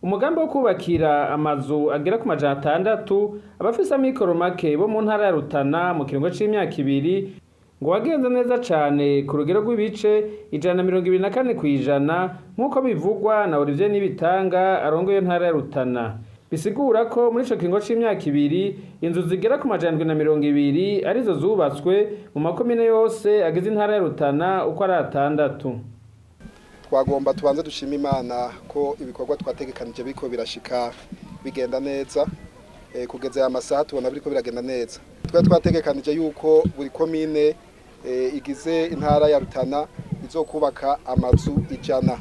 Umugambi wo kubakira amazu agera ku 600 abafise amikoro make bo mu ntara ya Rutana mu kiringo c'imyaka 2 ngo wagenze neza cane ku rugero rw'ibice 124% nk'uko bivugwa na Olivier Nibitanga arongoye intara ya Rutana. Bisigura ko muri ico kiringo c'imyaka 2 inzu zigera ku 720 arizo zubatswe mu makomine yose agize intara ya Rutana uko ari 6. Twagomba tubanze dushima Imana ko ibikorwa twategekanije biriko birashika bigenda neza. Kugeza aya masaha tubona biriko biragenda neza. Twari twategekanije yuko buri komine igize intara ya Rutana izokubaka amazu 100.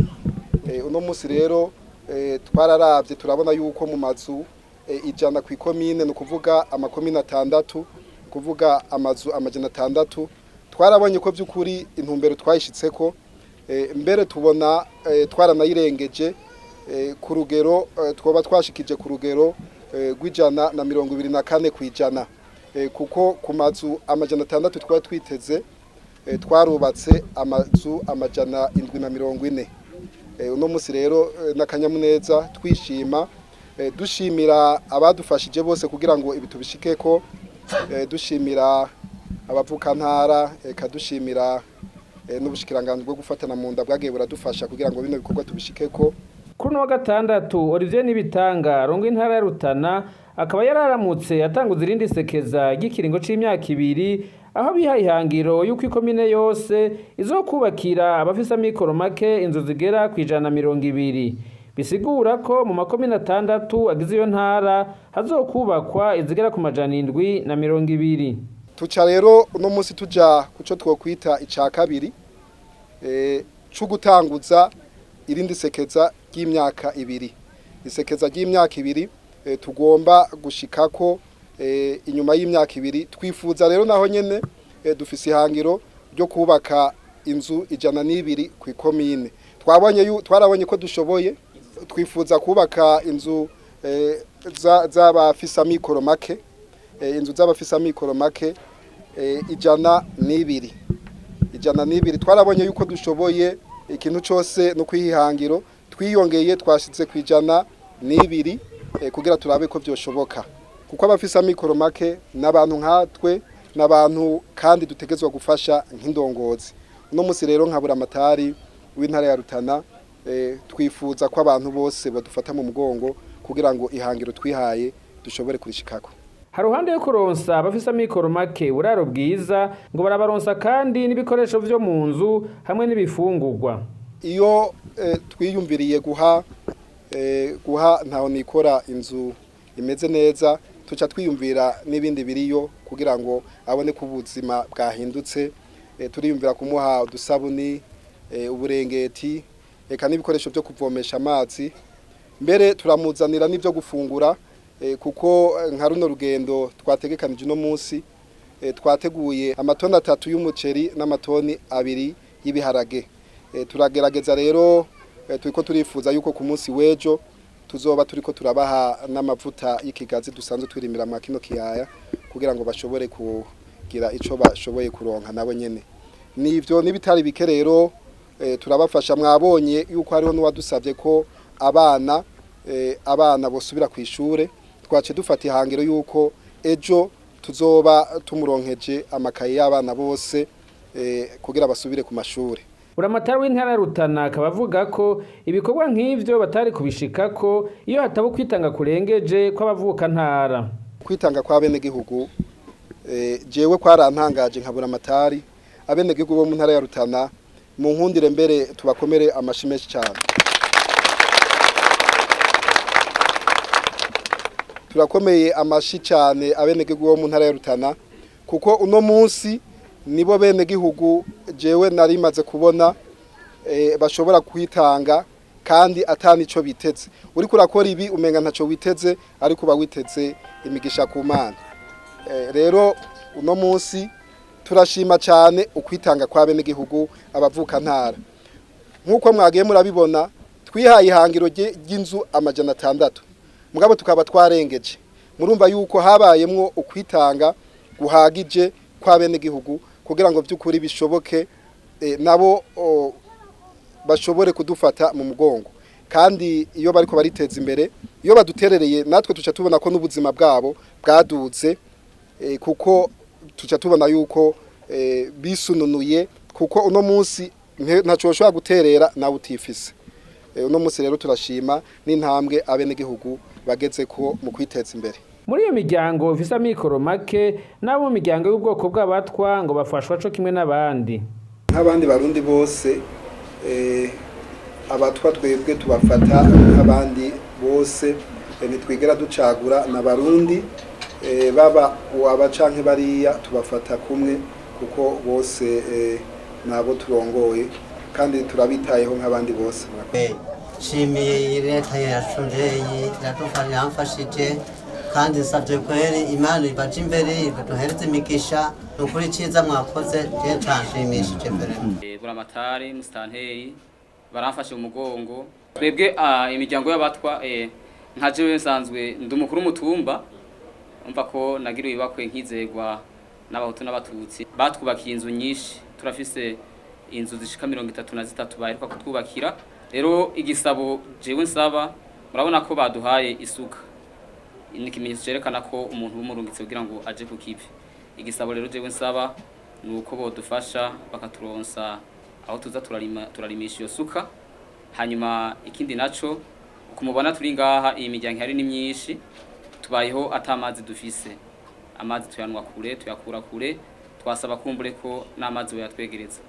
Uno munsi rero twararavye turabona yuko mu mazu 100 ku ikomine, ni ukuvuga amakomine 6, kuvuga amazu 600, twarabonye ko by'ukuri intumbero twayishitseko. Mbere tubona twaranayirengeje ku rugero twoba twashikije ku rugero rw'124%, kuko ku mazu 600 twari twiteze twarubatse amazu 740. Uno munsi rero n'akanyamuneza, twishima, dushimira abadufashije bose kugira ngo ibi tubishikeko, dushimira abavukantara, eka dushimira n'ubushikiranganji bwo gufatana mu nda bwagiye buradufasha kugira ngo bino bikorwa tubishikeko. Kuri wa gatandatu Olivier Nibitanga arongoye intara ya Rutana akaba yararamutse atanguza irindi sekeza ry'ikiringo c'imyaka 2, aho bihaye ihangiro yuko ikomine yose izokubakira abafise amikoro make inzu zigera ku 120. Bisigura ko mu makomine 6 agize iyo ntara hazokubakwa izigera ku 720. Tuca rero uno munsi tuja kuco twokwita ica kabiri co gutanguza irindi sekeza ry'imyaka 2. Isekeza ry'imyaka 2 tugomba gushikako inyuma y'imyaka 2. Twifuza rero naho nyene dufise ihangiro ryo kubaka inzu 102 ku ikomine. Twarabonye ko dushoboye, twifuza kubaka inzu z'abafise amikoro make, inzu z'abafise amikoro make 102. 102 twarabonye yuko dushoboye ikintu cose no kwihangiro twiyongeye twashize ku 102 kugira turabe ko vyoshoboka, kuko abafise amikoro make n'abantu nkatwe, n'abantu kandi dutegezwa gufasha nk'indongozi. Uno munsi rero nkabura amatari w'intara ya Rutana, twifuza ko abantu bose badufata mu mugongo kugira ngo ihangiro twihaye dushobore kurishikako. Haruhande yo kuronsa abafise amikoro make buraro bwiza, ngo barabaronsa kandi n'ibikoresho vyo mu nzu hamwe n'ibifungurwa. Iyo twiyumviriye guha ntaho nikora inzu imeze neza, tuca twiyumvira n'ibindi biriyo kugira ngo abone ko ubuzima bwahindutse. Turiyumvira kumuha udusabuni, uburengeti, eka n'ibikoresho byo kuvomesha amazi. Mbere turamuzanira n'ibyo gufungura, kuko nka runo rugendo twategekanije uno munsi, twateguye amatoni 3 y'umuceri n'amatoni 2 y'ibiharage. Turagerageza rero, turiko turifuza yuko ku munsi w'ejo tuzoba turiko turabaha n'amavuta y'ikigazi dusanzwe twirimira mu kino kiyaya, kugira ngo bashobore kugira ico bashoboye kuronka nabo nyene. Nivyo nibitari bike rero turabafasha. Mwabonye yuko hariho n'uwadusavye ko abana bosubira ku ishure, twace dufata ihangiro yuko ejo tuzoba tumuronkeje amakaye y'abana bose kugira basubire ku mashure. Buramatari w'intara ya Rutana akaba avuga ko ibikorwa nk'ivyo batari kubishikako iyo hataba ukwitanga kurengeje kw'abavuka ntara. Kwitanga kwa benegihugu jewe kwarantangaje nka Buramatari. Abenegihugu bo mu ntara ya Rutana mu nkundire mbere tubakomere amashi menshi cyane. Turakomeye amashi cyane abenegihugu bo mu ntara ya Rutana, kuko uno munsi nibo benegihugu jewe nari maze kubona bashobora kwitanga kandi atanico biteze. Uriko urakora ibi umenga ntaco witeze, ariko uba witeze imigisha ku Mana. Rero uno munsi turashima cyane ukwitanga kwa benegihugu abavuka ntara. Nkuko mwagiye murabibona, twihaye ihangiro ry'inzu 600, mugabo tukaba twarengeje. Murumva yuko habayemwo ukwitanga guhagije kwa benegihugu kugira ngo by'ukuri bishoboke, nabo bashobore kudufata mu mugongo. Kandi iyo bariko bariteza imbere, iyo baduterereye, natwe tuca tubona ko n'ubuzima bwabo bwadutse, kuko tuca tubona yuko bisununuye, kuko uno munsi ntaco ushobora guterera nawe utifise. Uno munsi rero turashima n'intambwe abenegihugu bageze ko mu kwiteza imbere. Muri iyo miryango ifise amikoro make n'abo mu miryango y'ubwoko bw'abatwa ngo bafashwa co kimwe n'abandi. Nk'abandi Barundi bose, abatwa twebwe tubafata nk'abandi bose, ntitwigera ducagura na Barundi, baba uwaba canke bariya, tubafata kumwe kuko bose nabo turongoye kandi turabitayeho nk'abandi bose. Nshimiye iyi leta yacu ndeyi iradufasha, yamfashije, kandi nsabye kweri Imana ibaje imbere, ibaduhereze imigisha. Ni ukuri iciza mwakoze je canshimishije mbere. Buramatari, musitanteri baramfashe mu mugongo. Twebwe imiryango y'abatwa, nka jewe nsanzwe ndi umukuru w'umutumba, umva ko nagiriwe ibakwe nkizegwa n'Abahutu n'Abatutsi, batwubakiye inzu nyinshi. Turafise inzu zishika 33 baheruka kutwubakira. Rero igisabo jewe nsaba, murabona ko baduhaye isuka, ni ikimenyetso cerekana ko umuntu w'umurungitse kugira ngo aje ku kivi. Igisabo rero jewe nsaba ni uko bodufasha bakaturonsa aho tuza turarima, turarimisha iyo suka. Hanyuma ikindi naco, ukumubona turi ngaha, iyi miryango ihari ni myinshi, tubayeho ata mazi dufise. Amazi tuyanwa kure, tuyakura kure. Twasaba kumbure ko n'amazi boyatwegereza.